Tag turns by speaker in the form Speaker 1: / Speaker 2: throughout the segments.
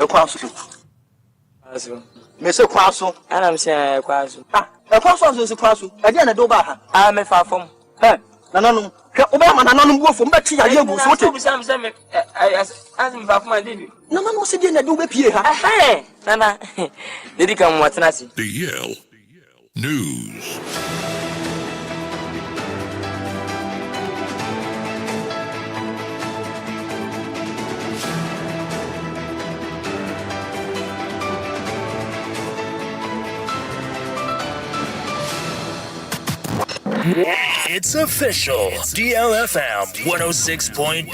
Speaker 1: Ɛkwan so.
Speaker 2: Kwan so.
Speaker 1: Mese kwan so.
Speaker 2: Ɛna mese ɛɛ kwan so.
Speaker 1: Ah, ɛkwan so anso nsi kwan so. Ɛdeɛn na ɛde wo baa ha?
Speaker 2: Ah, mefa fam.
Speaker 1: Hɛ, nananom, hwɛ, wobɛyɛ ama nananom bo afu, wɔbɛte yadeɛ agu wo so, wote?
Speaker 2: Wobisa me sɛ me, ɛ, ɛ, ase mefa fam a, debi.
Speaker 1: Nananom se deɛn na ɛde wo bɛpie ha?
Speaker 2: Ɛhɛn, nana, dedi kan mo atena ase.
Speaker 3: The Yale News.
Speaker 4: It's official. DLFM 106.9.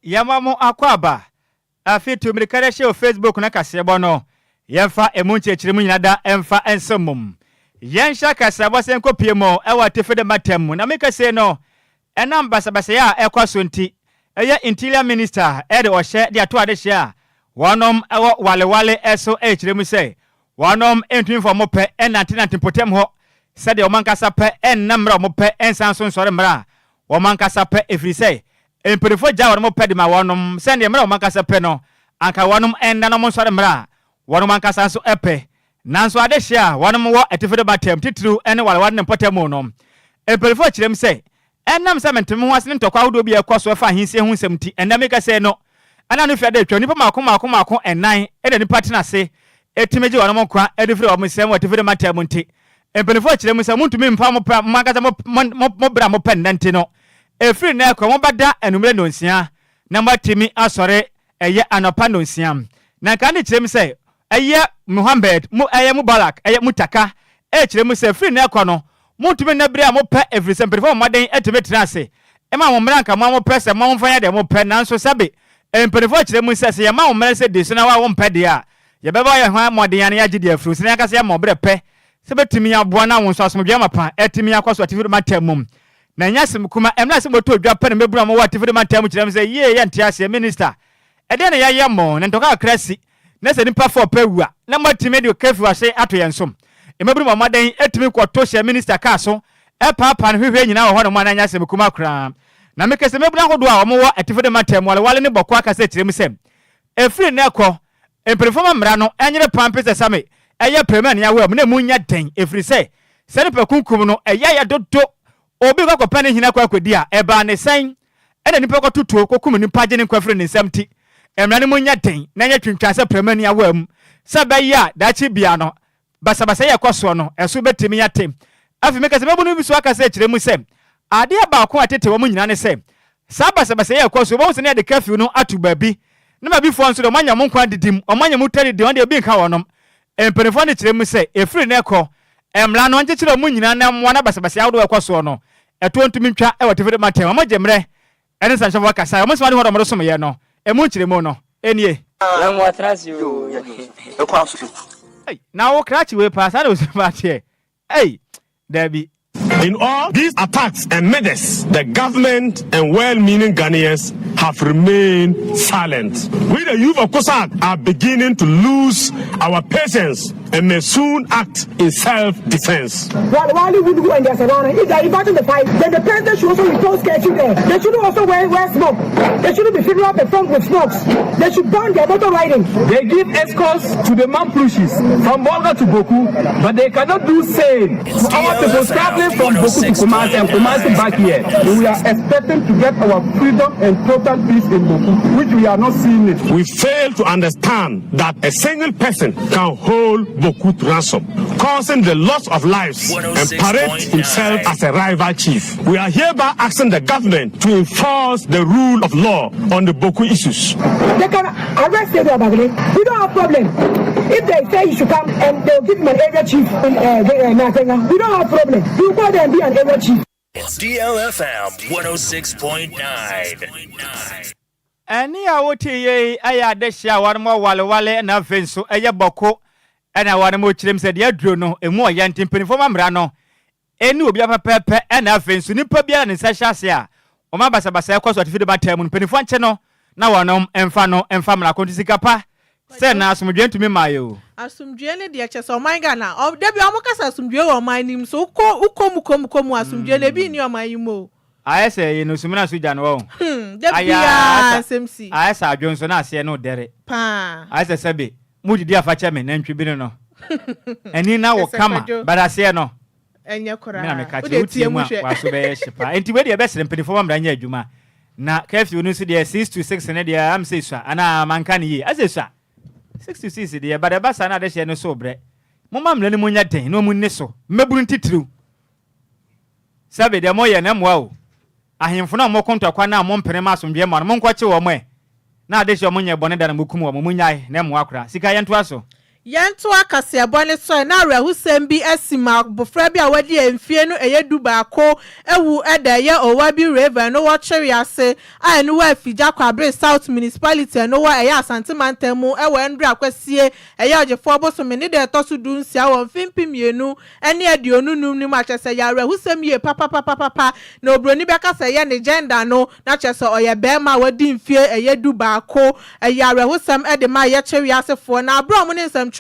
Speaker 5: Yɛma mo akwaaba. Afei tu mmirika de hyɛ wo Facebook no kaseɛbɔ no. Yɛmfa emu nkyerɛkyerɛmu nyina da mfa nso mmom. Yɛnhyɛ kaseɛbɔ sɛ nkɔpue mu wɔ atifi de mantam mu. Na meka sei no, ɛnam basabasayɛ a ɛkɔ so nti, ɛyɛ Interior Minister de ɔhyɛ de ato adehyeɛ a wɔnom wɔ Wale Wale so rekyerɛ mu sɛ wɔnom ntumi mfa wɔn pɛ nnantenante mpɔtam hɔ sɛdeɛ wɔn ankasa pɛ, nna mmerɛ a wɔn pɛ, nsan nso nsɔre mmerɛ a wɔn ankasa pɛ, ɛfiri sɛ Mpanyimfo gyaa wɔn pɛ de ma wɔnom sɛdeɛ mmerɛ a wɔn ankasa pɛ no, anka wɔnom nna na wɔnsɔre mmerɛ a wɔnom ankasa nso pɛ. Nanso adehyeɛ a wɔnom wɔ atifi de batam, titiriw ne Walewale ne mpɔtam no, mpanyimfoɔ kyerɛm sɛ, ɛnam sɛ mente-me-ho-ase ne ntɔkwa ahodoɔ bi a ɛkɔ so ɛfa ahensie ho nsɛm nti, ɛnnɛ meka sei no, ɛna no fiada atwam, nnipa mmaako mmaako mmaako nnan na nnipa tena ase tumi gye wɔnom nkwa de firi wɔn nsam wɔ atifi de mantam nti, mpanyimfoɔ kyerɛ mu sɛ montumi mfa mo pɛ, mo ankasa mo, mo, mo berɛ a mopɛ nnɛ nti no, Ɛfiri nnɛ rekɔ, mobɛda anwummerɛ nnɔnsia, na moatumi asɔre ɛyɛ anɔpa nnɔnsia. Na nka ne kyerɛ mu sɛ, ɛyɛ Muhammad, mu, ɛyɛ Mubarak, ɛyɛ Mutaka, ɛrekyerɛ mu sɛ, firi nnɛ rekɔ no, montumi nna berɛ a mopɛ, ɛfiri sɛ mpanimfoɔ bɔ mmɔden tumi tena ase ma mo mmerɛ anka mo ara mopɛ sɛ mo momfa nyɛ deɛ mopɛ, nanso sɛbe mpanimfoɔ kyerɛ mu sɛ, sɛ yɛma wo mmerɛ sɛ di so na wo a wompɛ deɛ a, yɛbɛbɔ yɛn ho mmɔden ara na yɛagye deɛ afiri wo sɛ na yɛn ankasa yɛma wo berɛ pɛ sɛ bɛtumi aboa na wo nso asomdwoeɛ mapa atumi akɔ so atifi mantam mu. Na ɛnyɛ asɛm kuma, ɛmmra sɛ motɔɔ dwa pɛ na mmabunu a mowɔ atifi mantam mu kyerɛ me sɛ, Yie, yɛnte aseɛ, Minista. Ɛdeɛn na yɛayɛ mo? Na ntɔkwa kakra asi, na sɛ nnipa fɔɔ pɛ wu a, na moatumi de curfew ase ato yɛn so. Mmabunu bɔ mmɔden tumi kɔto hyɛ minista kaa so, paapaa no hwehwɛ nyinaa wɔ hɔnom a na ɛnyɛ asɛm kuma koraa. Na meka sɛ mmabunu ahodoɔ a wɔwɔ atifi mantam, Walewale ne Bɔko akasa kyerɛ mu sɛ, Ɛfiri nnɛ rekɔ, mpanimfoɔ mma mmara no nyere paa mpe sɛ same ɛyɛ pɛ mu ne awaa mu na ɛmu nyɛ den ɛfiri sɛ saa nipa kunkum no ɛyɛ yɛ dodo. Obi rekɔ akɔpɛ ne hene akɔ akɔdi a, ɛbaa ne sɛn na nipa kɔto tuo kɔkum nipa gye ne nkwa firi ne nsam nti mmara no mu nyɛ den na ɛnyɛ twintwan sɛ prɛmo ani awaa mu sɛ ɛbɛyɛ a daakye biara no basabasayɛ a ɛkɔ soɔ no, ɛso bɛtumi ate. Afei meka sɛ, mmabunu bi nso akasa akyerɛ mu sɛ, adeɛ baako a ɛtete wɔn nyinaa ne sɛ, saa basabasayɛ a ɛkɔ so, wobɛhu sɛ na yɛde curfew no ato baabi, na baabifoɔ nso deɛ wɔanya wɔn nkwa adidi mu, wɔanya mu tɔ didi, wɔn deɛ obi nka wɔnom. Mpanimfoɔ no kyerɛ mu sɛ, ɛfiri nnɛ rekɔ, mmara no nkyekyere wɔn nyinaa na mmoa na basabasayɛ ahodoɔ a ɛkɔ soɔ no, ɛtoɔ ntumi ntwa wɔ atifi de mantam. Wɔgye mmerɛ ne nsɛnkyerɛfoɔ kasa a wɔn nsɛm ade hɔ na wɔde somyɛ no, ɛmu nkyerɛmu no nie.
Speaker 2: Na mo atena ase oo.
Speaker 1: Ɛkwan so.
Speaker 5: Ei na wo krakye wei paa saa na osi paa teɛ ei daabi.
Speaker 6: In all these attacks and murders, the government and well-meaning Ghanaians have remained silent. We the youth of Kusaug are beginning to lose our patience and may soon act in self-defense.
Speaker 7: Wale Wudugu and their surroundings, if they are inviting the fight, then the president should also impose curfew there. They shouldn't also wear, wear smoke. They shouldn't be funeral performed with smokes. They should ban their motor riding.
Speaker 8: They give escorts to the Mamprushis from Bolga to Boku, but they cannot do same to our people traveling from Boku to Kumasi and Kumasi back here.
Speaker 9: We are expecting to get our freedom and total peace in Boku, which we are not seeing it.
Speaker 6: We fail to understand that a single person can hold Boku to ransom, causing the loss of lives and parade himself as a rival chief. We are hereby asking the government to enforce the rule of law on the Boku issues.
Speaker 7: They can arrest Gabriel Bagley. We don't have problem. If they say he should come and they'll give him an area chief in uh, we don't have problem. He will go there and be an area chief.
Speaker 4: DLFM 106.9.
Speaker 5: Ɛnne a wote yei yɛ adehyeɛ a wɔnom ɔwalewale na afei nso ɛyɛ bɔko na wɔnom kyerɛm sɛ deɛ aduro no ɛmu ɔyɛ nti mpanimfoɔ ma mmara no ɛni obiara pɛpɛɛpɛ ɛna afei nso nipa biara ne nsa hyɛ ase a wɔma basabasa ɛkɔ so atifi de bataa mu no mpanimfoɔ nkye no na wɔnom mfa no mfa mmara ko nti sika pa sɛ na asomdwoeɛ ntumi mmaeɛ o.
Speaker 10: Asomdwoeɛ ne deɛ kyɛ sɛ ɔman Ghana ɔ dabi ɔmo kasa asomdwoeɛ wɔ ɔman no mu so wokɔ wokɔ mu kɔ mu kɔ mu asomdwoeɛ no ebi nni ɔman yi mu o.
Speaker 5: Ayɛ sɛ ɛyɛ no sumina so gya no wahu.
Speaker 10: Hmm, da
Speaker 5: Ayɛ
Speaker 10: biara
Speaker 5: ara
Speaker 10: asɛm si.
Speaker 5: Ayɛ sɛ adwo nso na aseɛ no dɛre.
Speaker 10: Paa.
Speaker 5: Ayɛ sɛ sɛbe mo didi afa kyɛ me nantwi bere no. Ani na wo
Speaker 10: Kyɛ sɛ
Speaker 5: kama
Speaker 10: Kwadwo.
Speaker 5: but aseɛ no.
Speaker 10: Ɛnyɛ
Speaker 5: Me na
Speaker 10: koraa.
Speaker 5: meka
Speaker 10: Wo
Speaker 5: kyerɛ
Speaker 10: deɛ
Speaker 5: wo
Speaker 10: tie
Speaker 5: tie
Speaker 10: mu
Speaker 5: mu a
Speaker 10: hwɛ.
Speaker 5: w'aso bɛyɛ hye paa. Enti wei deɛ yɛbɛsrɛ mpanyinfoɔ ma mmara nyɛ adwuma. Na curfew no nso deɛ 6 to 6 no deɛ am sɛ esua anaa manka no yie. Asɛ esua. 6 to 6 deɛ but ɛba saa na adehyeɛ no so brɛ. Momma mmara no mu nyɛ den na wɔn nni so. Mmabunu ntitiriw. Sɛbe, deɛ moyɛ no, ɛmmoa o. Ahemfo no a wɔko ntɔkwa no a mompene mma asomdwoeɛ mma no, monkɔkye wɔn ɛ! Na adehye a wɔnyɛɛ bɔne da na mokum wɔn, monnyae, na ɛmmoa koraa. Sika, yɛntoa so.
Speaker 10: Yɛntoa kaseɛbɔ no so ɛ, na awerɛhosɛm bi asi ma abofra bi a wadi mfeɛ no ɛyɛ dubaako awu da ɛyɛ Owabi Raven no wɔ Kyere ase a ɛno wɔ Afigya Kwabre South Municipality ɛno wɔ ɛyɛ Asante Mantam mu ɛwɔ Ndra Kwasie ɛyɛ Ɔgyefoɔ bosome ne da ɛtɔ so 16 wɔ mfe 2025 no mu a kyerɛ sɛ ɛyɛ awerɛhosɛm yie papapapapa na oburoni bɛka sɛ ɛyɛ ne gender no na kyerɛ sɛ ɔyɛ bɛrima a wadi mfeɛ ɛyɛ 11. Ɛyɛ awerɛhosɛm ɛde ma ɛyɛ Kyereasefoɔ na abere a wɔn ne nsɛmtwerɛfoɔ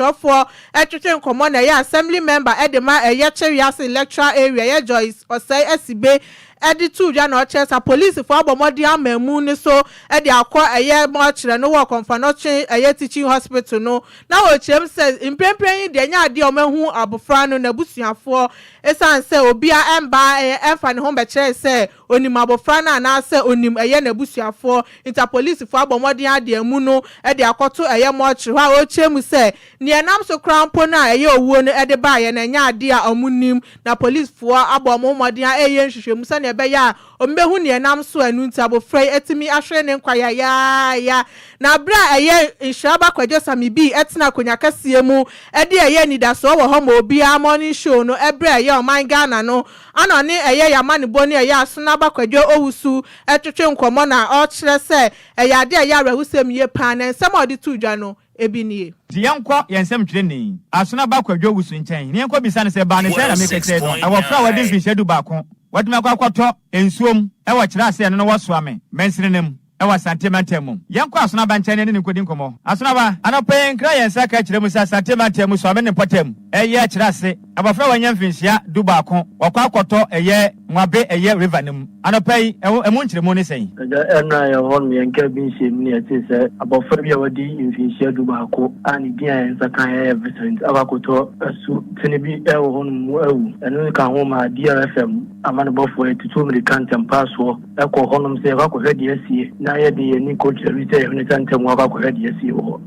Speaker 10: ɛtwetwe nkɔmmɔ na ɛyɛ assembly member ɛde ma ɛyɛ Kyerease electoral area ɛyɛ Joyce Ɔsɛe Asibe ɛde to dwa na ɔkyerɛ sɛ apolisifoɔ abɔ mmɔden ama mu ne so ɛde akɔ ɛyɛ mɔkyerɛ no wɔ Komfo Anokye ɛyɛ teaching hospital no na wɔkyerɛ mu sɛ mprempren yi deɛ ɛnyɛ adeɛ a wɔahu abɔfra no n'abusuafoɔ ɛsiane sɛ obia ɛmba ɛyɛ ɛmfa ne ho bɛkyerɛ sɛ onim abɔfra no anaasɛ onim ɛyɛ n'abusuafoɔ nti apolisifoɔ abɔ mmɔden ade amu no ɛde akɔto ɛyɛ mɔkyerɛ hɔ a ɔrekyerɛ mu sɛ nea ɛnam so koraa mpo no a ɛyɛ owuo no ɛde baeɛ no ɛnyɛ adeɛ a ɔmo nim na polisifoɔ abɔ ɔmo mmɔden a ɛyɛ nhwehwɛmu sɛnea ɛbɛyɛ a ɔmo bɛhu nea ɛnam so ɛno nti abɔfra yi atumi ahwere ne nkwa yayaaya. Na abere a ɛyɛ Nhyiraba Kwadwo Sami bi ɛtena akonnwa kɛseɛ mu ɛde ɛyɛ anidasoɔ wɔ hɔ ma obiara morning show no ɛberɛ a ɛyɛ ɔman Ghana no ana ɔne ɛyɛ Yamanebɔ ne ɛyɛ Asonaba Kwadwo Owusu ɛtwetwe nkɔmmɔ na ɔkyerɛ sɛ ɛyɛ ade a ɛyɛ awerɛhosɛm yie paa na nsɛm a ɔde to dwa no ebi nie.
Speaker 5: Nti yɛnkɔ yɛn nsɛmtwerɛni Asonaba Kwadwo Owusu nkyɛn na yɛnkɔ bisa no sɛ baa ne sɛn na mekɛkyerɛ no abɔfra a wadi mfinhyia 11 watumi akɔ akɔtɔ nsuom ɛwɔ kyerɛ ase ɛno no wɔ Suame mansini no mu ɛwɔ Asante mantam mu. Yɛnkɔ Asonaba nkyɛn na yɛne no nkɔdi nkɔmmɔ. Asonaba, anɔpa yi nkra yɛn nsa ka kyerɛ mu sɛ Asante mantam mu Suame ne mpɔtam ɛyɛ kyerɛ ase abɔfra a wanya mfinhyia 11 wakɔ akɔtɔ ɛyɛ Nwabe ɛyɛ river no mu. Anɔpa yi, ɛho ɛmu nkyerɛmu ne sɛn?
Speaker 11: Agya, ɛno a yɛwɔ hɔ no yɛnka bi nhyɛ mu ne yɛtee sɛ abɔfra bi a wadi mfinhyia 11 a ne din a yɛn nsa ka yɛ Vincent akɔ akɔtɔ asu tene bi wɔ hɔ nom mu awu. Ɛno ka ho ma DRFM amanebɔfoɔ yɛtutu mmirika ntɛmpa soɔ kɔ hɔnom sɛ yɛkɔ akɔhwɛ deɛ asie na yɛde yɛn ani kɔkyerɛ bi sɛ yɛhwene sɛ ntɛm akɔ akɔhwɛ deɛ asie wɔ hɔ.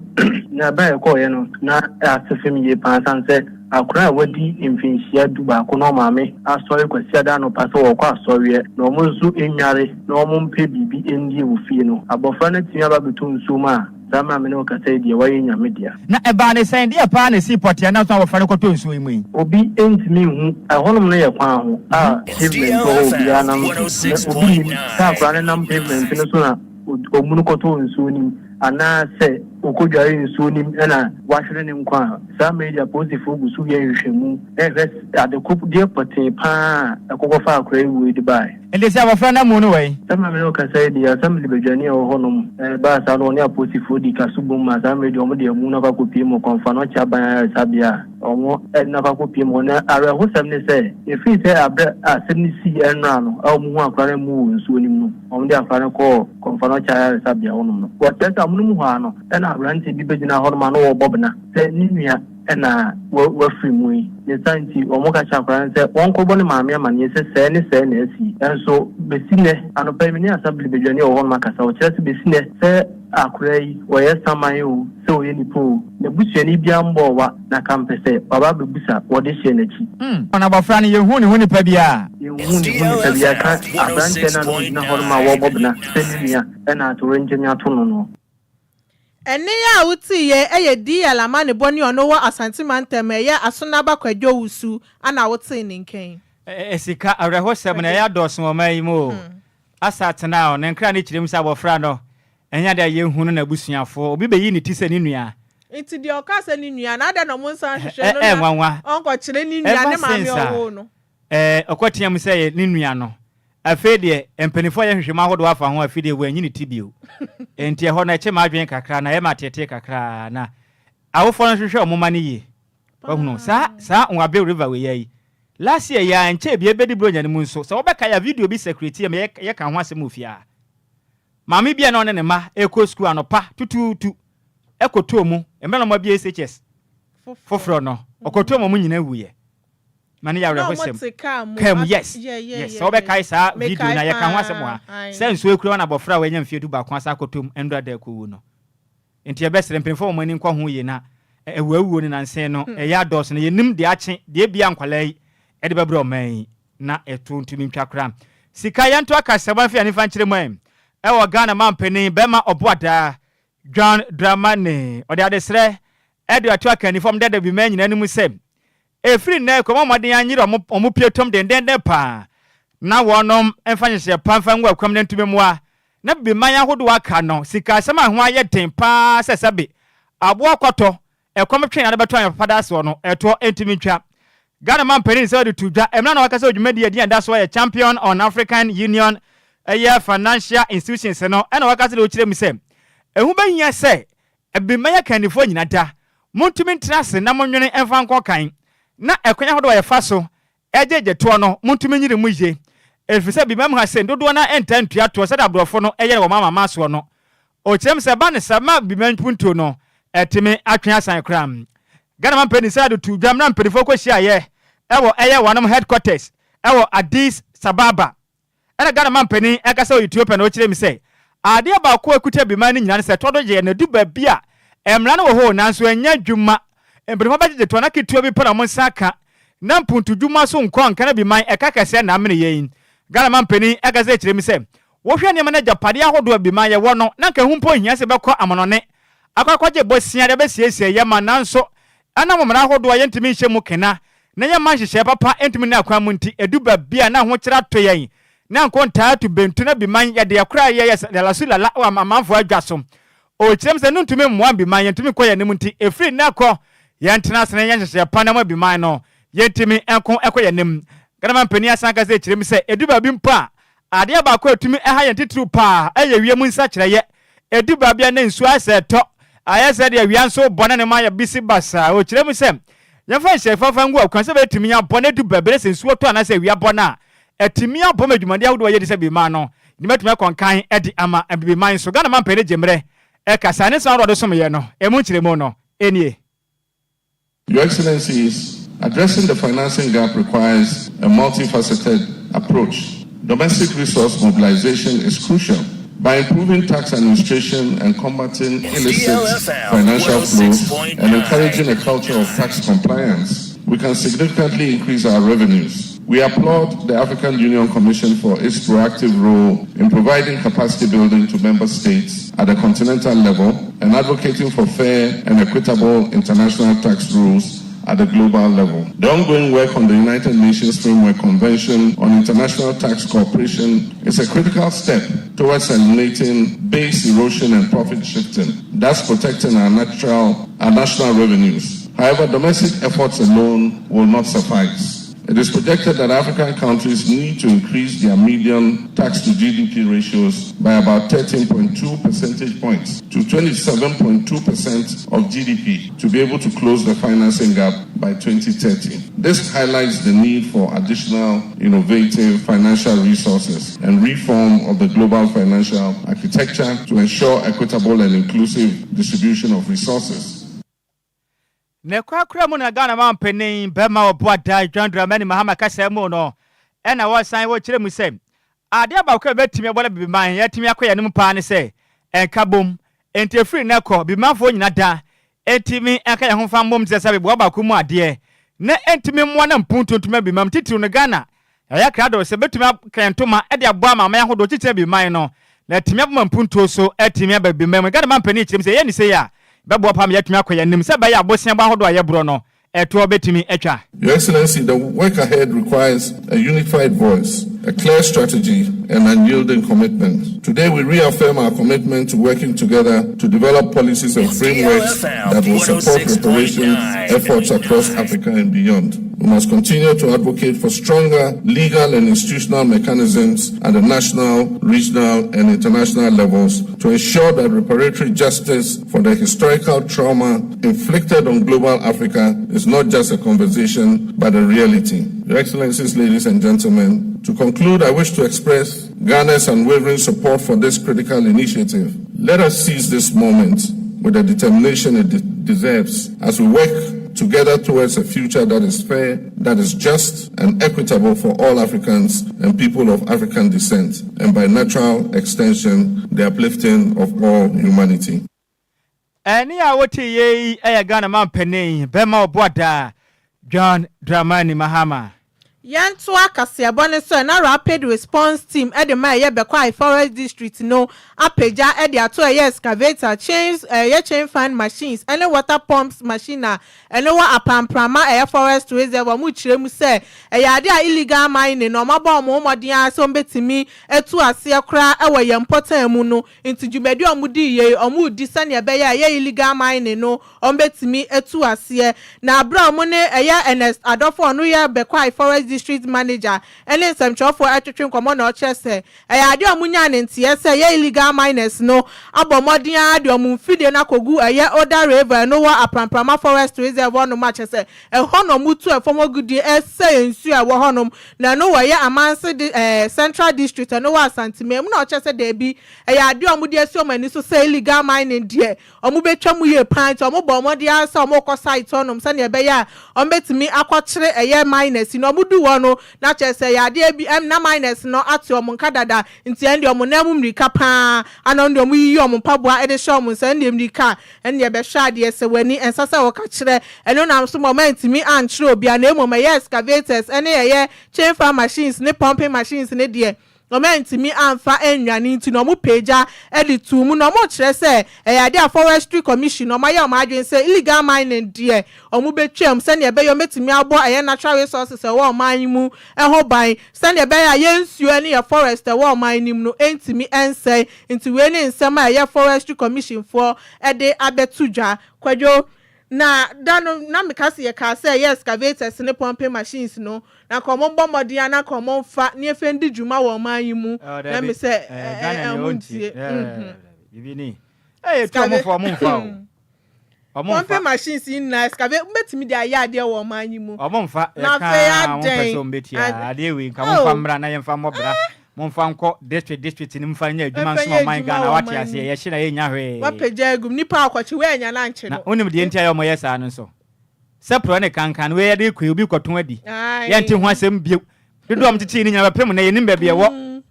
Speaker 11: Na ɛberɛ a yɛkɔɔeɛ no na ase fam yie paa sane sɛ akwadaa a wadi mfinhyia 11 na ɔmaame asɔre Kwasiada anɔpa sɛ wɔrekɔ asɔreɛ na wɔn nso nnware na wɔn mpɛ biribi ndie wɔ fie no, abɔfra no atumi aba abɛtɔ nsuo mu a saa mmerɛ a me ne wo kasa yi deɛ wayɛ Nyame dea.
Speaker 5: Na ɛbaa ne sɛn? Deɛ paa na ɛsii pɔtee anam so abɔfra no kɔtɔɔ nsuo yi mu yi?
Speaker 11: Obi ntumi nhu. Ɛhɔnom no yɛ kwan ho a pavement wɔ hɔ obiara nam so. Na obi nnim sɛ akwadaa no nam pavement no so na ɔmunu kɔtɔɔ nsuo no mu anaa sɛ ɔkɔdware nsuo no mu na wahwere ne nkwa a. Saa mmerɛ yi deɛ apolisifoɔ gu so yɛ nhwehwɛmu rehwɛ adekodeɛ pɔtee pa ara a ɛkɔkɔfaa akwadaa yi wuo yi de baeɛ.
Speaker 5: Enti sɛ abɔfra no amu no wɔ he?
Speaker 11: Sɛ maame no rekasa yi deɛ, Assembly badwani a ɛwɔ hɔnom baa saa no, ɔne apolisifoɔ dii kaso bom maa saa mmerɛ yi deɛ wɔde amu no akɔ akɔpue mu wɔ Kɔmfoanɔkye Aban Ayaresabea a wɔde no akɔ akɔpue mu hɔ. Na awerɛhosɛm ne sɛ, ɛfiri sɛ aberɛ a asɛm no sii nnora no a wɔhuu akwadaa no amu wɔ nsuo no mu no, wɔde akwadaa no kɔɔ Kɔmfoanɔkye Ayaresabea hɔnom no, wɔkyerɛ sɛ amonom hɔ ara no na aberanteɛ bi bɛgyinaa hɔnom a na ɔrebɔ bena sɛ ne nua na wafiri mu yi. Ne saa nti, wɔka kyerɛɛ akwadaa no sɛ wɔnkɔbɔ ne maame amanneɛ sɛ sɛɛ ne sɛɛ na asi. Nanso bɛsi nnɛ, anɔpa yi me ne Assembly badwani a ɔwɔ hɔnom akasa, ɔkyerɛ sɛ bɛsi nnɛ sɛ akwadaa yi, ɔyɛ saman oo, sɛ ɔyɛ nipa oo, n'abusuani biara mmɔɔ wa na kampɛ sɛ waba abɛbusa wɔde hyɛɛ n'akyi.
Speaker 5: Na abɔfra no, yɛnhuu ne ho nipa biara.
Speaker 11: Yɛnhuu ne ho nipa biara ka aberanteɛ no a na ɔgyina hɔnom a wɔrebɔ bena sɛ ne nua na atoyerɛnkyɛm ato no no.
Speaker 10: Ɛnne a wotiiɛ yɛ DL Amanebɔ ne ɔno wɔ Asante Mantam ɛyɛ Asonaba Kwadwo Owusu ana wotee ne nkan.
Speaker 5: Sika, awerɛhosɛm no, ɛyɛ adɔɔso wɔ ɔman yi mu o. Asa atena o, ne nkra no kyerɛ mu sɛ abɔfra no, ɛnyɛ ade a yɛnhu no n'abusuafoɔ. Obi bɛyi ne ti sɛ ne nua.
Speaker 10: Nti deɛ ɔkaa sɛ ne nua no, adɛn na wɔnsan nhwehwɛ no
Speaker 5: Ɛ,
Speaker 10: na
Speaker 5: nwanwa.
Speaker 10: ɔnkɔkyerɛ ne nua ne
Speaker 5: Ever
Speaker 10: maame
Speaker 5: since a
Speaker 10: ɔwoo no?
Speaker 5: ɛ, ɔkɔteam sɛ ɛyɛ ne nua no, afei deɛ mpanimfoɔ ayɛ nhwehwɛmu ahodoɔ afa ho, afei deɛ wɔanyi ne ti bio. Enti ɛhɔ no, ɛkye m'adwene kakra na ɛyɛ me ateetee kakra. Na awofoɔ no hwehwɛ wɔn mma no yie. Wahunu? Saa, saa Nwabe River wei yi, Last year yi ara, ɛnkyɛɛ biara ɛbɛdi Buronya no mu nso, sɛ wobɛkae a, video bi circulate ma yɛkaa ho asɛm wɔ fie ha. Maame bi a na ɔne ne mma rekɔ sukuu anɔpa tutuutu kɔtɔɔ mu mmerɛ na wɔabue SHS foforɔ no, ɔkɔtɔɔ mu a wɔn nyinaa wuiɛ. Ma no yɛ awerɛhosɛm. Kaa mu, yes, yes. Sɛ wobɛkae saa video no a, yɛkaa ho asɛm wɔ ha, sɛ nsuo akura wɔn abɔfra a wanya mfeɛ dubaako asan akɔtɔ mu nnora da akɔwu no. Enti yɛbɛsrɛ mpanyinfoɔ wɔn ani nkɔ ho yie na awuawuo no nansa no ɛyɛ adɔɔso na yɛnnim deɛ akye deɛ ebia nkwadaa yi de bɛbrɛ ɔman yi na ɛto ntumi ntwa koraa. Sika yɛnto akasɛbɔ mfa yɛn ani mfa nkyerɛ mu ɛ ɛwɔ Ghana manpanin bɛrima Ɔboadaa John Dramani ɔde adesrɛ ɛde ato akannifo a wɔn dada biman nyinaa anim sɛ Ɛfiri nnɛ rekɔ, wɔmmɔ mmɔden anyere wɔn wɔn pietom dendeenden paa, na wɔnom mfa nhyehyɛeɛ pa mfa ngu akwam na ntumi mmoa na bibiman ahodoɔ aka no sikasɛm a ɛho ayɛ den paa sɛ sɛbe aboa kɔtɔ, ɛkɔm twe na ade bɛtɔ anyɛ papa da soɔ no, ɛtoɔ ntumi ntwa. Ghana manpanin sɛ ɔde to dwa mmerɛ na wakasa wɔ dwumadie a ɛdin a ɛda soɔ yɛ Champion on African Union ɛyɛ Financial Institutions no ɛna wakasa de ɔkyerɛ mu sɛ ɛho bɛhia sɛ Abirima yɛ kannifoɔ nyina da. Montumi ntena ase na monwene mfa nkɔ kan, na ɛkwan ahodoɔ a yɛfa so gyegye toɔ no, montumi nyere mu yie, ɛfiri sɛ abirima mu ha sei dodoɔ no ara ntaa ntua toɔ sɛdeɛ aborɔfo no yɛ no wɔ wɔn amanaman soɔ no. Ɔkyerɛ mu sɛ ɛba no saa ma abirima mpuntuo no tumi atwe asan koraa. Ghana mampanin Sir Addo too dwa mmerɛ a mpanimfoɔ kɔhyiaeɛ wɔ ɛyɛ wɔnom headquarters wɔ Addis Sababa. Ɛna Ghana manpanin ɛkasa wɔ Ethiopia na ɔkyerɛ mu sɛ adeɛ baako a ɛkuta abiman no nyinaa ne sɛ tɔ do gyeɛ na ɛdu baabi a mmara no wɔ hɔ o nanso ɛnyɛ adwuma. Mpanyinfoɔ bɛgyegye toɔ na ketewa bi pɛ na wɔn nsa aka na mpuntu dwuma so nkɔ nka na abiman ɛka kɛseɛ na amene yɛn. Ghana manpanin ɛkasa kyerɛ mu sɛ wohwɛ nneɛma ne agyapadeɛ ahodoɔ a abiman yɛwɔ no na anka ɛho mpo nhia sɛ yɛbɛkɔ amanɔne akɔ akɔgye bosea de abɛsiesie yɛn man nanso ɛnam mmara ahodoɔ a yɛntumi nhyɛ mu kena na yɛmma nhyehyɛe papa ntumi nna akwan mu nti, edu baabi a na ahokyere ato yɛn, na nkontaa atu bentu na biman yɛde ɛkora a yɛyɛ sɛ lalasu lala wɔ amanfoɔ adwa so. Ɔkyerɛ mu sɛ ɛno ntumi mmoa biman, yɛntumi nkɔ yɛn anim nti, ɛfiri nnɛ kɔ, yɛntena ase na yɛnyɛ nhyehyɛe pa na ama biman no yɛntumi nko kɔ yɛn anim. Ghana manpanin asan aka sɛ kyerɛ mu sɛ ɛdu baabi mpo a, Adeɛ baako a ɛtumi ha yɛn titiriw pa ara yɛ wiem nsakyeraeɛ. Ɛdu baabi a na nsuo ayɛ sɛ ɛtɔ, ayɛ sɛ deɛ awia nso rebɔ na ne mu ayɛ bisi basaa. Ɔkyerɛ mu sɛ, Yɛmfa nhyehyɛe fafa ngu akwan sɛ ɛbɛtumi abɔ na ɛdu baabi na sɛ nsuo tɔ anaasɛ awia bɔ no a, atumi abɔ ma dwumadi ahodoɔ a yɛdi sɛ Abibiman no, nim atumi akɔ nkan de ama Abibiman nso. Ghana mampanin gye mmerɛ kasa ne nsɛm ahodoɔ a ɔde someeɛ no, ɛmu nkyerɛmu no nie.
Speaker 12: Your Excellencies, addressing the financing gap requires a multifaceted approach. Domestic resource mobilization is crucial. By improving tax administration and combating illicit financial flows and encouraging a culture of tax compliance, we can significantly increase our revenues. We applaud the African Union Commission for its proactive role in providing capacity building to member states at the continental level and advocating for fair and equitable international tax rules at the global level. The ongoing work on the United Nations Framework Convention on International Tax Cooperation is a critical step towards eliminating base erosion and profit shifting, thus protecting our, natural, our national revenues. However, domestic efforts alone will not suffice. It is projected that African countries need to increase their median tax to GDP ratios by about 13.2 percentage points to 27.2% of GDP to be able to close the financing gap by 2030. This highlights the need for additional innovative financial resources and reform of the global financial architecture to ensure equitable and inclusive distribution of resources.
Speaker 5: Ne korakora mu na Ghana manpanin bɛma Ɔboadaa John Dramani Mahama kasa mu no ɛna wɔsan wɔkyerɛ mu sɛ adeɛ baako a ɛbɛtumi aboa na Bibiman yɛatumi akɔ yɛn anim paa ne sɛ nkabom enti ɛfiri nnɛ kɔ Bibimanfoɔ nyina da ɛntumi nka yɛn ho mfa mmom te sɛ sɛ beboa baako mu adeɛ na ɛntumi mmoa na mpuntuo ntumi Abibiman titiriw no Ghana Yɛayɛ krado sɛ yɛbɛtumi aka yɛn ntoma de aboa amanaman ahodoɔ titire Abibiman no, na atumi aboma mpuntuo so atumi aba Abibiman mu. Ghana mampanin kyerɛ mu sɛ yɛyɛ no sei a, ɛbɛboa paa ma yɛatumi akɔ yɛn anim sɛ ɛbɛyɛ a boseabɔ ahodoɔ a yɛborɔ no, ɛtoɔ bɛtumi atwa.
Speaker 12: Your Excellency, the work ahead requires a unified voice, a clear strategy, and unyielding commitment. Today, we reaffirm our commitment to working together to develop policies and frameworks that will support reparation efforts across Africa and beyond. We must continue to advocate for stronger legal and institutional mechanisms at the national, regional, and international levels to ensure that reparatory justice for the historical trauma inflicted on global Africa is not just a conversation, but a reality. Your Excellencies, ladies and gentlemen, to conclude, I wish to express Ghana's unwavering support for this critical initiative. Let us seize this moment with the determination it de deserves as we work together towards a future that is fair, that is just, and equitable for all Africans and people of African descent, and by natural extension, the uplifting of all humanity.
Speaker 5: Ɛnne a wote yei yɛ Ghana manpanin bɛma ɔboadaa John Dramani Mahama.
Speaker 10: Yɛntoa kaseɛbɔ no so ɛ, na Rapid Response Team de ma ɛyɛ Bekwai Forest District no apagya de ato ɛyɛ excavator, chains, ɛyɛ chain fan machines ne water pumps machine a ɛno wɔ Apamprama ɛyɛ Forest Reserve. Wɔn kyerɛ mu sɛ ɛyɛ adeɛ a illegal mining no wɔabɔ wɔn ho mmɔden ara sɛ wɔbɛtumi atu aseɛ koraa wɔ yɛn mpɔtam mu no nti dwumadi a wɔdi yei wɔredi sɛdeɛ ɛbɛyɛ a ɛyɛ illegal mining no wɔbɛtumi atu aseɛ. Na berɛ a wɔn ne ɛyɛ Ernest Adɔfo a ɔno yɛ Bekwai Forest District Manager ne nsɛmtwerɛfoɔ retwetwe nkɔmmɔ na ɔkyerɛ sɛ ɛyɛ adeɛ a wɔnyaa ne nteɛ sɛ ɛyɛ illegal miners no abɔ mmɔden ara de wɔn mfidie no akɔgu ɛyɛ Oda River ɛno wɔ Apramprama Forest Reserve hɔnom a kyerɛ sɛ ɛhɔ na wɔtu ɛfam agudeɛ ɛsɛe nsuo a ɛwɔ hɔnom na ɛno wɔ ɛyɛ Amanse di ɛɛ Central District ɛno wɔ Asanteman mu na ɔkyerɛ sɛ daabi ɛyɛ adeɛ a wɔde asi wɔn ani so sɛ illegal mining deɛ Wɔbɛtwa mu yie paa nti wɔbɔɔ mmɔden ara sɛ wɔrekɔ site hɔnom sɛdeɛ ɛbɛyɛ a wɔbɛtumi akɔkyere ɛyɛ miners yi. Na wɔduu hɔ no, na kyerɛ sɛ ɛyɛ adeɛ bi, ɛm, na miners no ate wɔn nka dada, nti ɛndeɛ wɔn nan mu mmirika paa ara na wɔn deɛ wɔyiyi wɔn mpaboa de hyɛ wɔn nsa, ɛndeɛ mmirika a, ɛndeɛ bɛhwɛ adeɛ, sɛ w'ani, ɛnsɛ sɛ woka kyerɛ. Ɛno nam so ma wɔantumi ankyere obiara, na mmom ɛyɛ excavators ne ɛyɛ chain fan machines ne pumping machines no deɛ, Wɔantumi amfa annwane nti no wɔpɛɛ gya de too mu na wɔkyerɛ sɛ ɛyɛ adeɛ a Forestry Commission wɔayɛ wɔn adwene sɛ illegal mining deɛ wɔbɛtwam sɛdeɛ ɛbɛyɛ wɔbɛtumi abɔ ɛyɛ natural resources a ɛwɔ ɔman yi mu ho ban sɛdeɛ ɛbɛyɛ a yɛn nsuo ne yɛn forest a ɛwɔ ɔman no mu no ntumi nsɛe nti wei ne nsɛm a ɛyɛ Forestry Commission foɔ de abɛto dwa. Kwadwo, Na da no na meka se yɛkaa sɛ ɛyɛ excavators ne pumping machines no na nka ɔmo mbɔ mmɔden a na nka ɔmo nfa ne yɛnfa ndi dwuma wɔ ɔman yi mu
Speaker 5: Oh,
Speaker 10: na
Speaker 5: dabi.
Speaker 10: me sɛ
Speaker 5: Eh,
Speaker 10: ɛ
Speaker 5: Ghana
Speaker 10: ɛ
Speaker 5: ni
Speaker 10: ɔmo
Speaker 5: ɔntie.
Speaker 10: ntie.
Speaker 5: Eh, bibi ni. Eh, etu ɔmo fo ɔmo nfa o. Ɔmo
Speaker 10: Pumping
Speaker 5: nfa.
Speaker 10: machines yi nyinaa excavate mobɛtumi de ayɛ adeɛ wɔ ɔman yi mu.
Speaker 5: Ɔmo nfa.
Speaker 10: Na
Speaker 5: Yɛka
Speaker 10: afei
Speaker 5: a, mo mpɛ
Speaker 10: adɛn?
Speaker 5: sɛ ɔmo betie
Speaker 10: Ad
Speaker 5: a. Adeɛ wei nka mo nfa
Speaker 10: oh
Speaker 5: mmra na yɛnfa mmɔ bra. Mo nfa nkɔ district district no mfa nyɛ adwuma
Speaker 10: Mfa
Speaker 5: nsom
Speaker 10: nyɛ
Speaker 5: ɔman
Speaker 10: adwuma
Speaker 5: Ghana
Speaker 10: wɔ
Speaker 5: wate
Speaker 10: ɔman
Speaker 5: aseɛ.
Speaker 10: mu.
Speaker 5: Yɛhye na yɛnnya hwee.
Speaker 10: Wapagya agu mu. Nipa a ɔkɔkye wei anya no ankye
Speaker 5: Na
Speaker 10: no.
Speaker 5: wonim deɛ nti a ɛyɛ ɔmo yɛ saa no nso? Sɛ porɔ ne kankan wei yɛde rekɔ yi, obi rekɔtɔn adi. Yɛnte ho
Speaker 10: Ae.
Speaker 5: asɛm bio. Dodoɔ a wɔkyekyee no nyinaa bɛpem nnɛ, yɛnnim baabi ɛwɔ.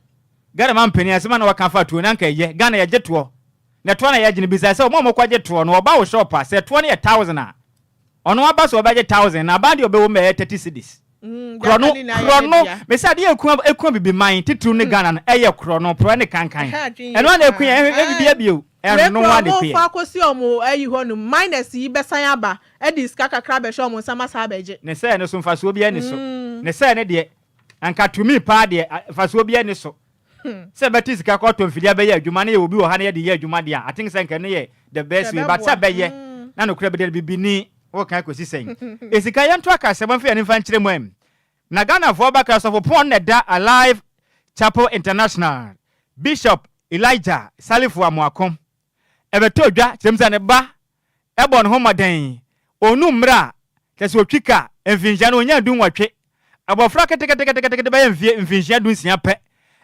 Speaker 5: Ghana mampanin, asɛm a na wɔka fa toɔ no, anka ɛyɛ. Ghana yɛgye toɔ. Na toɔ no a yɛgye no, bisa sɛ wɔn a wɔkɔgye toɔ no, wɔba wo shop a, sɛ toɔ no yɛ thousand a, ɔno aba sɛ ɔbɛgye thousand, na aban deɛ ɔbɛwɔ mu bɛyɛ 30 cedis.
Speaker 10: Deɛ
Speaker 5: Korɔ no,
Speaker 10: aka no nyinaa yɛ
Speaker 5: korɔ
Speaker 10: ne
Speaker 5: no,
Speaker 10: dea.
Speaker 5: mese adeɛ a ɛku, ɛku abibiman, titiriw ne Ghana no, ɛyɛ korɔ no, porɔ ne kankan.
Speaker 10: Ɛha adwene
Speaker 5: Ɛno
Speaker 10: yie
Speaker 5: ara na ɛku
Speaker 10: paa.
Speaker 5: yɛn, ɛhwɛ
Speaker 10: Ae.
Speaker 5: biribiara bio.
Speaker 10: Wei
Speaker 5: Ɛno
Speaker 10: koraa
Speaker 5: ara na
Speaker 10: ɔmo
Speaker 5: ɛku yɛn.
Speaker 10: fa akɔsi ɔmo ayi hɔ nom, miners yi bɛsan aba de sika kakra abɛhyɛ ɔmo nsam asan abɛgye.
Speaker 5: Ne sɛɛ no so mfasoɔ biara nni so. Ne sɛɛ no deɛ, anka to me paa deɛ, mfasoɔ biara nni so. Sɛ bɛte sika kɔtɔ mfidie abɛyɛ adwuma na yɛwɔ bi wɔ ha na yɛde yɛ adwuma deɛ a, I think sɛ nka ɛno yɛ the best way. But sɛ bɛyɛ na nokorɛ bɛdi no, bibini, woka kɔsi sɛn? Esika yɛnto akasɛm mfa yɛn ani mfa nkyerɛ mu ɛ. Na Ghanafoɔ bɛka Sɔfopɔn na ɛda Alive Chapel International, Bishop Elijah Salifu Amoako ɛbɛtɔ dwa kyerɛ mu sɛ ne ba bɔ ne ho mmɔden, ɔnnu mmerɛ a kyerɛ sɛ ɔtwi ka mfinhyia no ɔnyaa dunwɔtwe, abɔfra keteketekete bɛyɛ mfeɛ mfinhyia dunsia pɛ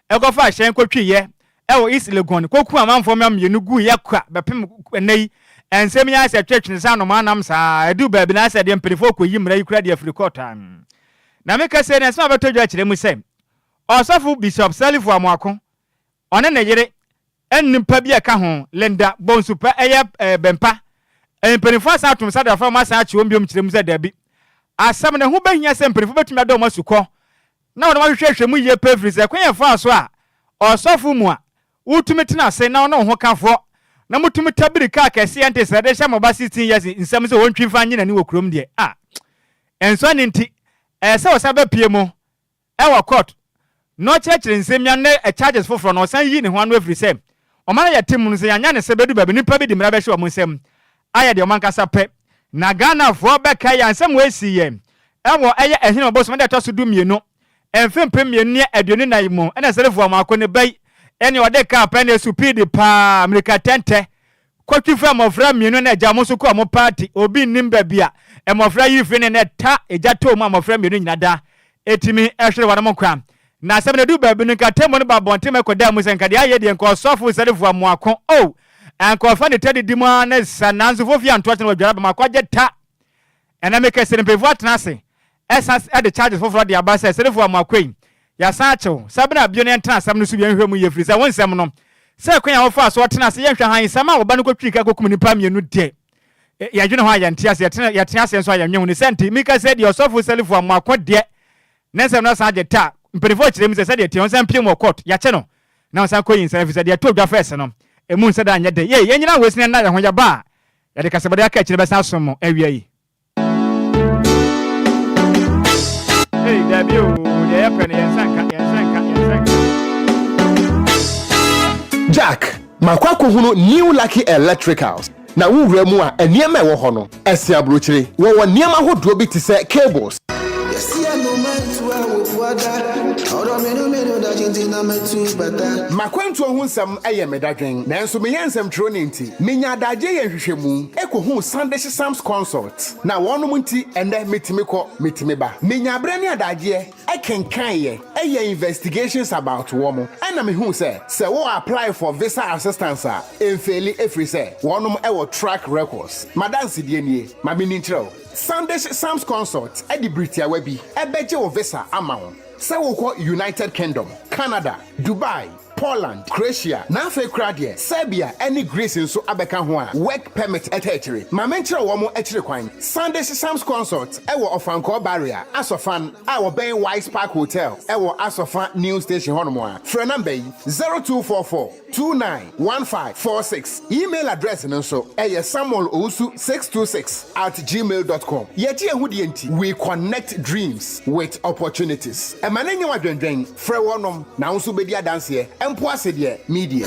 Speaker 5: kɔfaa hyɛn kɔtwiiɛ wɔ East Legon kɔkuu amanfoɔ mma mmienu guiɛ kwa bɛpem ɛnnɛ yi. Nsɛm yi ayɛ sɛ twetwene sɛ anomaa nam saa, ɛduru baabi no ayɛ sɛ deɛ mpanimfoɔ rekɔyi mmara yi koraa de afiri kɔɔto a. Na meka sei no, nsɛm a bɛtɔ dwa kyerɛ mu sɛ Ɔsɔfo Bishop Salifu Amoako, ɔne ne yere ne nnipa bi a ɛka ho, Linda Bonsu pɛ, ɛyɛ Bɛmpa, mpanimfoɔ asan atom sɛ adɔfoɔ a wɔasan akye wɔn biom kyerɛ mu sɛ dabi, asɛm no ɛho bɛhia sɛ mpanimfoɔ bɛtumi ada wɔn asukɔ na wɔde wɔn ahwehwɛhwɛ mu yie pɛ ɛfiri sɛ kwan a ɛfaa so a ɔsɔfo mu a wotumi tena ase na ɔne wo hokafoɔ na motumi tabiri kaa kɛseɛ nte sɛ de hyɛ mo ba 16 years nsam sɛ ɔntwi mfa nye n'ani wɔ kurom deɛ a ɛnsɔ ani nti ɛyɛ sɛ ɔsan bɛpie mu wɔ court na ɔkyerɛkyerɛ nsɛm yi ano na charges foforɔ no ɔsan yi ne ho ano ɛfiri sɛ ɔman a yɛte mu no sɛ yɛanyɛ no sɛ bɛdu baabi nnipa bi de mmara bɛhyɛ wɔn nsam ayɛ deɛ wɔn ankasa pɛ na Ghanafoɔ bɛkae yɛn asɛm wei siiɛ. Ɛwɔ ɛyɛ Ahinime bosome da ɛtɔ so 12, mfe 2024 mu, ɛna Sɛlefua Amoako ne ba yi ɛne ɔde kaa pɛ na esupiidi paa, mmirika tɛntɛ, kɔtwi faa mmɔfra mmienu na agya wɔn so kɔɔ wɔn paati, obi nnim baabi a mmɔfra yi firi ne na ɛta egya tɔɔ mu a mmɔfra mmienu nyina da etumi hwere wɔn nkwa. Na asɛm no eduu baabi no nka atemmu no ba abɔnten ma ɛkɔdaa mu sɛ nka deɛ ayɛ deɛ nka ɔsɔfo Sɛlefua Amoako oh, anka ɔfa ne ta didi mu ara ne sa nanso fofie antoa so na wadware aba mu akɔgye ta. Ɛnɛ meka sɛ mpanyinfoɔ atena ase ɛsan de charges foforɔ de aba sɛ Sɛdefoɔ Amoako yi yɛasan akye wo sɛ bena bio na yɛntena asɛm no so bio nhwɛ mu yie firi sɛ wo nsɛm no sɛ kwan a wofaa so ɔtena ase yɛnhwɛ hann nsɛm a wɔba no kɔtwii ka kɔkum nnipa mmienu deɛ yɛdwene ho a yɛnte ase yɛtena yɛte aseɛ nso a yɛnwe ho ne sɛ nti meka sɛ deɛ ɔsɔfo Sɛdefoɔ Amoako deɛ ne nsɛm no asan agye ta mpanyinfoɔ kyerɛ mu sɛ sɛdeɛ ɛteɛ ɔnsan mpie mu wɔ court yɛakye no na ɔnsan kɔyi nsɛm ɛfiri sɛ deɛ ɛtoo dwa fɛs no ɛmu nsɛ da nyɛ de yei yɛnyina wei sene nna yɛ ho yɛba a Yɛde kasabɔde aka akyire bɛsan asom mo awia yi. Hey, dabi o, deɛ yɛpɛ no yɛn nsa nka, yɛn nsa nka, yɛn nsa nka.
Speaker 13: Jack, makɔ akɔhunu New Lucky Electricals, na wo wura mu a, nneɛma a ɛwɔ hɔ no, ɛsen aburokyire. Wɔwɔ nneɛma ahodoɔ bi te sɛ cables, M'akwantuo ho nsɛm yɛ me dadwen, nanso meyɛ nsɛmtwerɛni nti, menya adagyeɛ yɛ nhwehwɛmu kɔhuu Sandish Sams Consult, na wɔnom nti ɛnnɛ metumi kɔ, metumi ba. Menya berɛ ne adagyeɛ kenkaneeɛ, yɛɛ investigations about wɔn, ɛna mehuu sɛ, sɛ wo apply for visa assistance a, ɛmfeeli ɛfiri sɛ wɔnom wɔ track records. M'adansedie nie, ma menni nkyerɛ wo. Sandish Sams Consult de bere tiawa bi bɛgye wo visa ama wo sɛ wokɔ United Kingdom, Canada, Dubai, Poland, Croatia, na afei koraa deɛ Serbia ne Greece nso abɛka ho a work permit taa akyire. Ma menkyerɛ wɔn akyiri kwan. Sandish Sams Consult wɔ Ɔfankɔɔ Barrier, Asɔfan, a wɔbɛn Wise Park Hotel wɔ Asɔfa New Station hɔnom a. Frɛ namba yi, 0244 291546. Email address no nso ɛyɛ samuelowusu626 at gmail dot com. Yɛgye yɛn ho die nti, we connect dreams with opportunities. Ɛma no nyɛ wo adwendwen, frɛ wɔnom na wo nso wobɛdi adanseɛ, mpo ase deɛ media.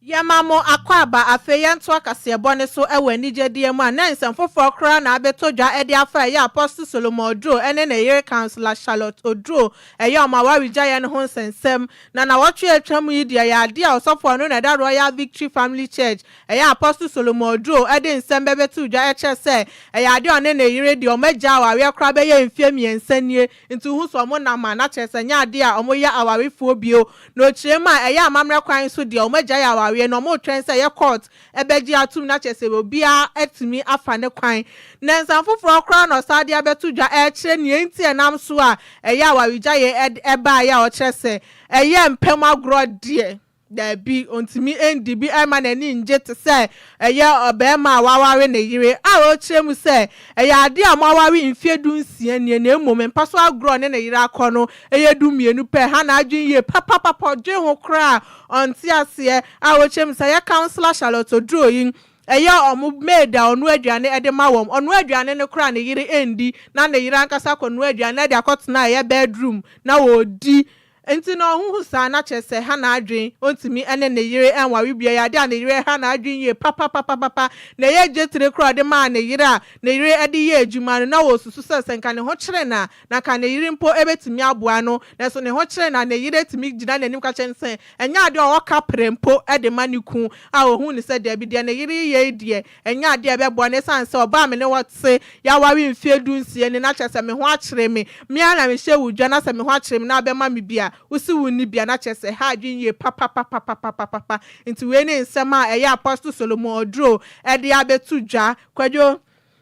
Speaker 10: Yɛma mo akwaaba, afei yɛntoa kaseɛbɔ no so wɔ anigyedeɛ mu a na nsɛm foforɔ koraa na abɛtɔ dwa de afa ɛyɛ Apostle Solomon Oduro ne ne yere Councillor Charlotte Oduro ɛyɛ wɔn awaregyaeɛ no ho nsɛnsɛm. Na nawɔtwe a atwa mu yi deɛ ɛyɛ adeɛ a ɔsɔfo a ɔno na ɛda Royal Victory Family Church ɛyɛ Apostle Solomon Oduro de nsɛm bɛbɛtoo dwa kyerɛ sɛ ɛyɛ adeɛ a ɔne ne yere deɛ wɔn agyae awareɛ koraa bɛyɛ mfeɛ mmiɛnsa nie Nti wohu sɛ wɔn nam a, na kyerɛ sɛ ɛnyɛ adeɛ a wɔyɛ awarefoɔ bio. Na ɔkyerɛ mu a, ɛyɛ amammerɛ kwan so deɛ, wɔagyae awareɛ no, wɔretwɛn sɛ ɛyɛ court bɛgye atom na kyerɛ sɛ obiara atumi afa ne kwan. Na nsɛm foforɔ koraa na ɔsan de abɛto dwa rekyerɛ nea nti a ɛnam so a ɛyɛ awaregyaeɛ baeɛ a ɔkyerɛ sɛ ɛyɛ mpam agorɔ deɛ. Dabi, ontumi ndi bi mma n'ani nnye te sɛ ɛyɛ ɔbarima a waware ne yere a ɔrekyerɛ mu sɛ ɛyɛ ade a wɔaware mfeɛ dunsia nie na mmom mpa so agorɔ a ɔne ne yere akɔ no yɛ dumienu pɛ. Ha n'adwene yie papapapa, ɔdwen ho koraa a ɔnte aseɛ a ɔkyerɛ mu sɛ ɛyɛ Councillor Charlotte Oduro yi ɛyɛ wɔn maid a ɔnoa aduane de ma wɔn. Ɔnoa aduane no koraa a ne yere nndi na ne yere ankasa akɔnoa aduane no de akɔtena ɛyɛ bedroom na ɔredi. Enti na ɔhuhu saa na kyerɛ sɛ ɛha n'adwen, ontumi ne ne yere nware bio, ɛyɛ ade a ne yere ha n'adwen yie papapapapa, na ɛyɛ dwetire koraa a ɔde maa ne yere a ne yere de yɛ adwuma no, na ɔresusu sɛ sɛ nka ne ho kyere no a, na nka ne yere mpo bɛtumi aboa no, nanso ne ho kyere no a, ne yere tumi gyina n'anim ka kyerɛ no sɛ ɛnyɛ ade a ɔwɔ kaprɛ mpo de ma ne kunu, a ɔhu no sɛ dabi, deɛ ne yere reyɛ yi deɛ, Ɛnyɛ adeɛ a ɛbɛboa no ɛsiane sɛ ɔbaa a me ne wo te, yɛaware mfeɛ dunsia ni na kyerɛ sɛ me ho akyere me. Me ara na mehyɛ wo dwa na sɛ me ho akyere me na wobɛma me bi a, wose wonni bi a na kyerɛ sɛ ɛha adwene yie papapapapapapa. Nti wei ne nsɛm a ɛyɛ Apostle Solomon Oduro de abɛto dwa. Kwadwo,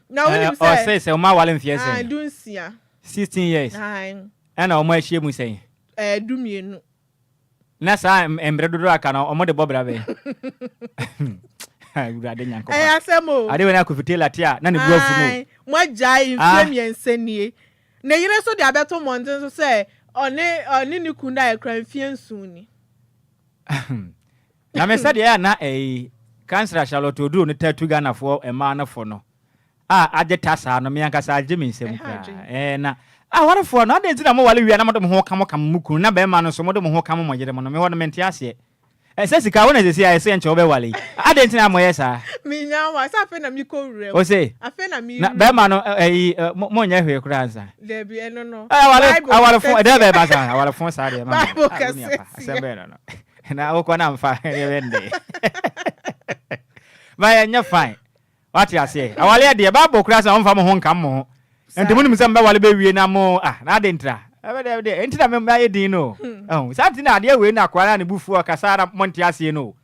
Speaker 10: na wonim sɛ.
Speaker 5: Ɔse sɛ wɔn aware mfeɛ sɛn?
Speaker 10: Ae, dunsia.
Speaker 5: 16 years.
Speaker 10: Ae.
Speaker 5: Ɛna wɔn ahyia mu sɛn?
Speaker 10: Ɛɛ, dumienu.
Speaker 5: Na saa mmerɛ dodoɔ aka no wɔn de bɔ bra bɛn? Awurade Nyankopɔn.
Speaker 10: Ɛyɛ asɛm o.
Speaker 5: Ade wei na Kofi Taylor te a na ne bu afu mu.
Speaker 10: Mo agyae mfie ah. mmiɛnsa nie. Ne yere nso de abɛto mmɔnten so sɛ ɔne ɔne ne kunu da ɛkura mfie nson ni.
Speaker 5: Na me sɛdeɛ a na ɛyi kansra Charlotte Oduro no tatu Ghanafoɔ mmaa no fo no a agye ta saa no, me ankasa agye me nsam koraa. Ɛɛ, na awarefoɔ no, adɛn nti na moware wie a na mode mo ho ka mo ka mo kunu, na barima no nso mode mo ho ka mo mo yere mo no? Me hɔ no, mente aseɛ. Sɛ sika wo na sɛsi a ɛsɛ nkyɛ wobɛwale yi. Adɛn nti na moyɛ saa?
Speaker 10: Menya wa sɛ afei na mekɔ wura mu.
Speaker 5: Ose,
Speaker 10: Afei na me
Speaker 5: na bɛrima no ɛyi mo nyɛ hwee koraa nsa.
Speaker 10: Dabi ɛno no.
Speaker 5: Awale
Speaker 10: Bible
Speaker 5: awalefo
Speaker 10: kɛseɛ.
Speaker 5: ɛdɛ bɛba saa awalefo saa deɛ ma.
Speaker 10: Bible
Speaker 5: Ah, wo nua
Speaker 10: kɛseɛ
Speaker 5: pa asɛm
Speaker 10: teɛ.
Speaker 5: bɛn no no. Na wokɔ na mfa ɛyɛ bɛn de. Ba yɛ nyɛ fine. Wate aseɛ? Awaleɛ deɛ, Bible koraa sɛ ɔmfa mo ho nkam mo ho. Nti monim sɛ mobɛwale bɛwie na mo, ah, na ade ntira. Ɛbɛ deɛ, deɛ, nti na me mayɛ din no o. Ɛho, saa nti na adeɛ wei na akoa no a ne bo fu a ɔkasa na monte aseɛ no o.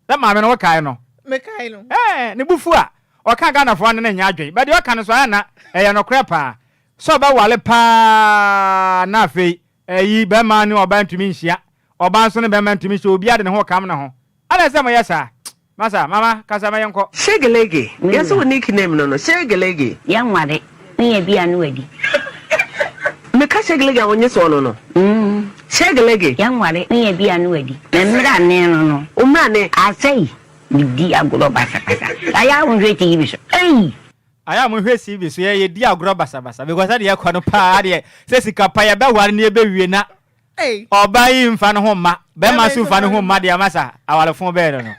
Speaker 5: Sɛ maame no wokae no?
Speaker 10: Mekae no.
Speaker 5: Ɛɛ, ne bo fu a, ɔka Ghanafoɔ ano no nyɛ adwen. But deɛ ɔka no nso ayɛ na ɛyɛ nokorɛ paa. Sɛ ɔbɛwale paa na afei, ɛyi, bɛrima ne ɔbaa ntumi nhyia, ɔbaa nso ne bɛrima ntumi nhyia, obiara de ne ho rekam ne ho. Adɛn sɛ moyɛ saa? Masa, mama, kasa ma yɛnkɔ.
Speaker 14: Shegelege, yɛse wo nick name no no, Shegelege.
Speaker 15: Yɛnware, ne yɛ bi a ne wadi.
Speaker 14: Meka Shegelege a wonye soɔ no no, Shegelege.
Speaker 15: Yɛnware, ne yɛ bi a ne wadi. Me mmrane no no.
Speaker 14: Wo mmrane.
Speaker 15: Asɛi, medi agorɔ basabasa. Ayɛ a wonhwɛ TV so, ei!
Speaker 5: Ayɛ a monhwɛ TV so, yɛ yɛdi agorɔ basabasa because sɛdeɛ ɛkɔ no paa deɛ, sɛ sika pa yɛbɛware na yɛbɛwie na Ɔbaa yi nfa ne ho mma, bɛrima nso nfa ne ho mma deɛ ama sa awarefo bɛyɛ no no.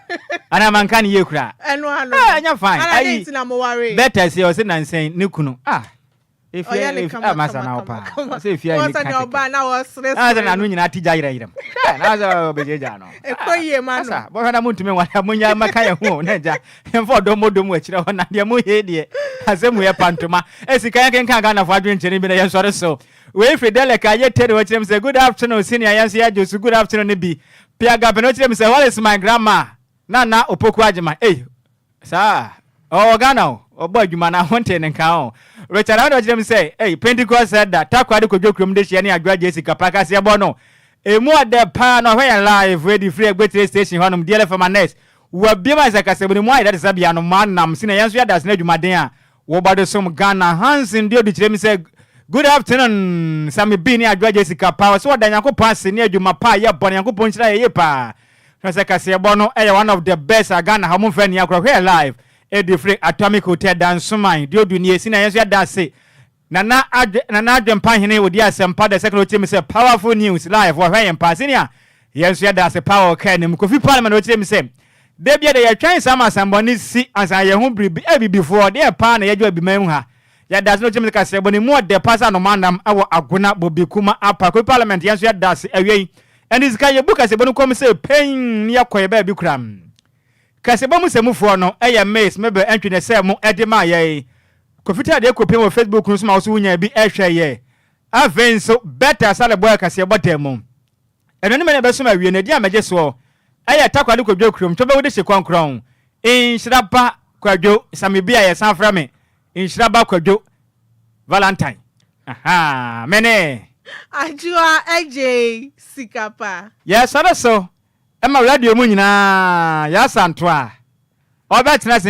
Speaker 5: Anaa manka ne yie koraa.
Speaker 10: Ɛno ano.
Speaker 5: Eh, ɛnyɛ fine.
Speaker 10: Ana
Speaker 5: Ayi,
Speaker 10: de nti na mo ware.
Speaker 5: Bɛtɛ sɛ ɔsɛ nansan ne kunu. Ah. Efie
Speaker 10: Ɔyɛ ne kama
Speaker 5: ah, masa
Speaker 10: kama
Speaker 5: na
Speaker 10: kama
Speaker 5: ɔpa.
Speaker 10: kama.
Speaker 5: Ɔsɛ efie ayɛ ne
Speaker 10: Wɔsɛ
Speaker 5: ka
Speaker 10: nea
Speaker 5: kɛkɛ.
Speaker 10: ɔbaa na wɔsere
Speaker 5: Na sɛ
Speaker 10: sere
Speaker 5: n'ano
Speaker 10: no.
Speaker 5: nyinaa ti gya yerɛyerɛm. Hwɛ, na sɛ ɔbɛgyagya no.
Speaker 10: Ɛkɔ yie ma no.
Speaker 5: Asa, bɔhwɛ na montumi nware a monya mmɛka yɛn ho o, na agya, yɛmfa ɔdɔ mmɔ dɔ mu akyirɛ hɔ na deɛ moyɛ yi deɛ, asɛm mu yɛ pantoma. Esika yɛnkenkan Ghanafoɔ adwenkyerɛ no bi na yɛnsɔre so. Wei firi Delek a yɛ Terry hɔ kyerɛ me sɛ good afternoon senior yɛn nso yɛagye wo so good afternoon no bi. Pia Gaben ɔkyerɛ me sɛ what is my grandma Nana Opoku Agyeman ei saa ɔwɔ Ghana o ɔbɔ adwuma na ho ntee ne nka o. Richard Awudu ɔkyerɛ me sɛ ei Pentecost Elder Takoradi Kodwo kurom de hyeɛ ne Adwoa Jessica pa kaseɛ bɔ no emu ɔdɛ paa na ɔhwɛ yɛn live wei de firi Agbetire station hɔnom DLFM Annex wabiem ayɛ sɛ kasamu no mu ayɛ dɛ te sɛ bea no maa nam senior yɛn nso yɛda ase n'adwumaden a Wo ba do som Ghana Hanson Duodu kyerɛ mu sɛ Good afternoon Sammy B ne Adwoa Jessica paa ɔsɛ ɔda Nyankopɔn ase ne adwuma pa a yɛbɔ no Nyankopɔn nhyira yɛ yie paa Hwɛ sɛ kaseɛbɔ no yɛ one of the best a Ghana ha ɔmo mfa nni agorɔ Hwɛ yɛ live ɛdi firi Atomic Hotel Dansoman Duodu nie Senior yɛn nso yɛda ase Nana Adwe Nana Adwempa Hene odi asɛmpa the second ɔkyerɛ mu sɛ powerful news live wɔhwɛ yɛn paa senior yɛn nso yɛda ase paa wɔ kaa no mu Kofi Parliament ɔkyerɛ mu sɛ da bia deɛ yɛtwɛn saa ma asɛmbɔne si ansa yɛn ho biribi abibifoɔ deɛ paa na yɛgye wɔ abiman mu ha yɛda ase na ɔkyerɛ mu sɛ kaseɛbɔ mu ɔdɛ paa sɛ anoma nam wɔ Agona Bobi Kuma Apa Kofi Parliament yɛn nso yɛda ase awiei ɛne sika yɛbu kaseɛbɔ no kɔm sɛ pɛn ne yɛkɔ yɛ baabi kora kaseɛbɔ mu sɛmufoɔ no ɛyɛ Miss Mabel Antwi na ɛsɛ mo ɛde maa yɛn Kofi Tadeɛ kɔpiem wɔ Facebook no so ma wo so wonya bi hwɛ yɛ. Afei nso Bertha Asare bɔɔ kaseɛbɔ dan mu. Anuanom na ɛbɛsom awie no, edin a megye soɔ yɛ Takoradi Kwadwo Kurom Twɔbɛwu Dehye Kɔnkrɔn, Nhyira Ba Kwadwo Same bi a yɛsan frɛ me Nhyira Ba Kwadwo Valentine. Ahaa, me ne.
Speaker 10: Adwoa Adjei Sikapa.
Speaker 5: Yɛsɔre so ma radio mu nyinaa, Yaa Santoa, ɔbɛtena ase.